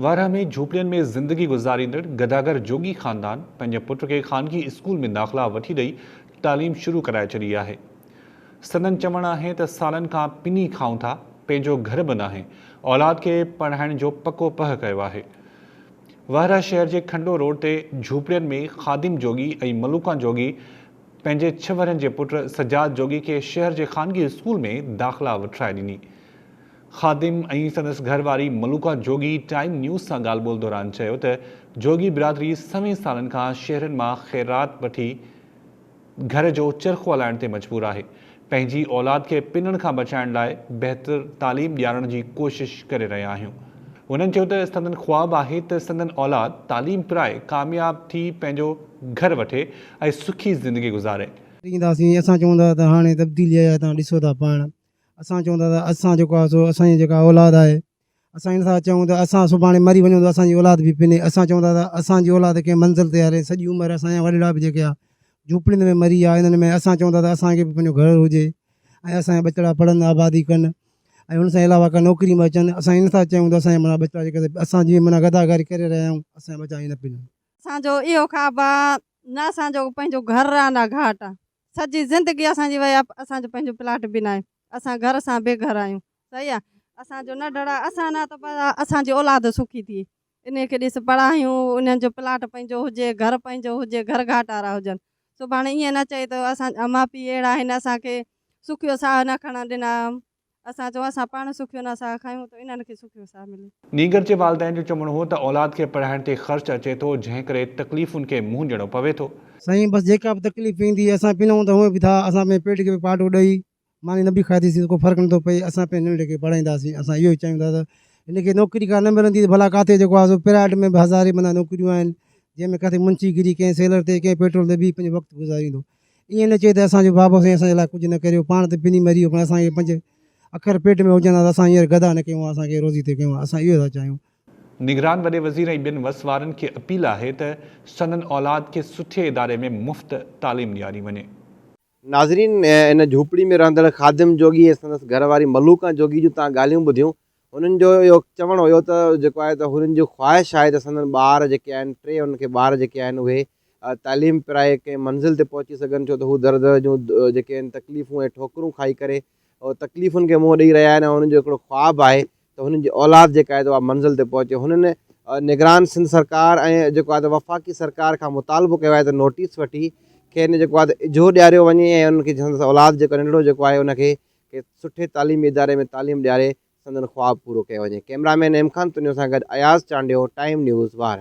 وارهه ۾ جهوپڙين ۾ زندگي گذاريندڙ گداگر جوڳي خاندان پنهنجي پٽ کي خانگي اسڪول ۾ داخلا وٺي ڏئي تعليم شروع ڪرائي ڇڏي آهي. سندن چوڻ آهي ته سالن کان پني کائون ٿا، پنهنجو گهر به ناهي، اولاد کي پڙهائڻ جو پڪو پهه ڪيو آهي. وارهه شهر جي کنڊو روڊ تي جهوپڙين ۾ خادم جوڳي ۽ ملوڪان جوڳي پنهنجي ڇهه ورهين جي پٽ سجاد جوڳي کي شهر جي خانگي اسڪول ۾ داخلا وٺرائي ڏني. خادم ۽ سندس گهر واري ملوڪا جوڳي ٽائيم نيوز سان ڳالهه ٻولهه دوران چيو ته جوڳي برادري سوين سالن کان شهرين مان خيرات وٺي گهر جو چرخو هلائڻ تي مجبور آهي، پنهنجي اولاد کي پنڻ کان بچائڻ لاء بهتر تعليم ڏيارڻ جي ڪوشش ڪري رهيا آهيون. هنن چيو ته سندن خواب آهي ته سندن اولاد تعليم پرائي ڪامياب ٿي پنهنجو گهر وٺي ۽ سکي زندگي گذاري. اينداسين اسان چون ٿا ته هاڻي تبديلي آئي آهي توهان ڏسو ٿا پاڻ اسان چون ٿا ته اسان جيڪو آهي سو اسان جي جيڪا اولاد آهي اسان نٿا چئون ته اسان سڀاڻي مري وڃون ته اسان جي اولاد به پني اسان چون ٿا ته اسان جي اولاد ڪنهن منزل تي هلي سڄي عمر اسان جا وڏڙا به جيڪي آ جهوپڙين ۾ مري ويا انهن ۾ اسان چون ٿا ته اسان کي به پنهنجو گهر هجي ۽ اسان جا ٻچڙا پڙهن آبادي ڪن ۽ ان سان علاوه ڪا نوڪري ۾ اچن اسان ائين نٿا چئون ته اسان جا معنيٰ ٻچڙا جيڪي اسان جيئن معنيٰ گداگاري ڪري رهيا آهيون اسان جا ٻچا ائين نه پنن. اسان جو اهو خواب آ نه اسان جو پنهنجو گهر آ نه گهاٽ آ سڄي زندگي اسان جي وئي آ اسان جو پنهنجو پلاٽ به ناهي اسان گهر سان بي گهر آهيون صحيح آ اسان جو ننڍڙا اسان نه ته پر اسان جي اولاد سکي ٿئي انهي کي ڏس پڙهايون انهن جو پلاٽ پنهنجو هجي گهر پنهنجو هجي گهر گهاٽارا هجن سڀاڻي ائين نه چئي ته اسان جا ماء پيء اهڙا آهن اسان کي سکيو ساهه نه کڻڻ ڏنا. اسان چئون اسان پاڻ سکيو نه ساهه کايون ته انهن کي سکيو ساهه ملي. نينگر جي والدين جو چوڻ هو ته اولاد کي پڙهائڻ تي خرچ اچي ٿو جنهن ڪري تڪليفن کي منهن ڏيڻو پوي ٿو. سائين بس جيڪا به تڪليف ايندي اسان پنئون ته هونئن به ٿا اسان پنهنجي پيٽ کي به پاٽو ڏئي ماني نه به کاڌيسين ته ڪو فرق نٿو پئي اسان پنهنجي ننڍڙي کي پڙهائينداسين اسان اهو ئي چاهيون ٿا ته هن کي نوڪري ڪا نه ملندي ته ڀلا ڪاٿي جيڪو آهي سو پرائيوٽ ۾ به هزارين معنيٰ نوڪريون آهن جنهن ۾ ڪاٿي منشي گيري ڪنهن سيلر تي ڪنهن پيٽرول تي بيهي پنهنجو وقت گذاريندو ائين نه چئي ته اسان جو بابو سائين اسان جي لاء ڪجهه نه ڪريو، پاڻ ته پني مري ويو پر اسان کي پنج اکر پيٽ ۾ هجن ها ته اسان هينئر گدا نه ڪيون ها، اسان کي روزي تي ڪيون ها، اسان اهو ٿا چاهيون. نگران وڏي وزير ۽ ٻين وس وارن کي اپيل آهي ته سندن اولاد کي سٺي اداري ۾ مفت تعليم ڏياري وڃي. ناظرين ان جهوپڙي ۾ رهندڙ خادم جوڳي ۽ سندس گهر واري ملوڪان جوڳي جون توهان ڳالهيون ٻڌيون هنن جو اهو چوڻ هيو ته جيڪو آهي ته هنن جي خواهش آهي ته سندن ٻار جيڪي آهن ٽي انهن کي ٻار جيڪي آهن اهي تعليم پرائي ڪنهن منزل تي پهچي سگهن ڇو ته هو در در جون جيڪي آهن تڪليفون ۽ ٺوڪرون کائي ڪري تڪليفن کي منهن ڏئي رهيا آهن ۽ هنن جو هڪڙو خواب آهي ته هنن جي اولاد جيڪا آهي ته اها منزل تي پهچي هنن نگران سنڌ سرڪار ۽ جيڪو آهي ته وفاقي سرڪار کان مطالبو ڪيو آهي ته نوٽيس وٺي کين جيڪو آهي ته اجهو ڏياريو وڃي ۽ انهن کي سندس اولاد جيڪو ننڍڙو جيڪو آهي ان کي کي سٺي تعليمي اداري ۾ تعليم ڏياري سندن خواب پورو ڪيو وڃي. Camera man M Khan Tunio سان گڏ اياز چانڊيو، ٽائيم نيوز، وارهه.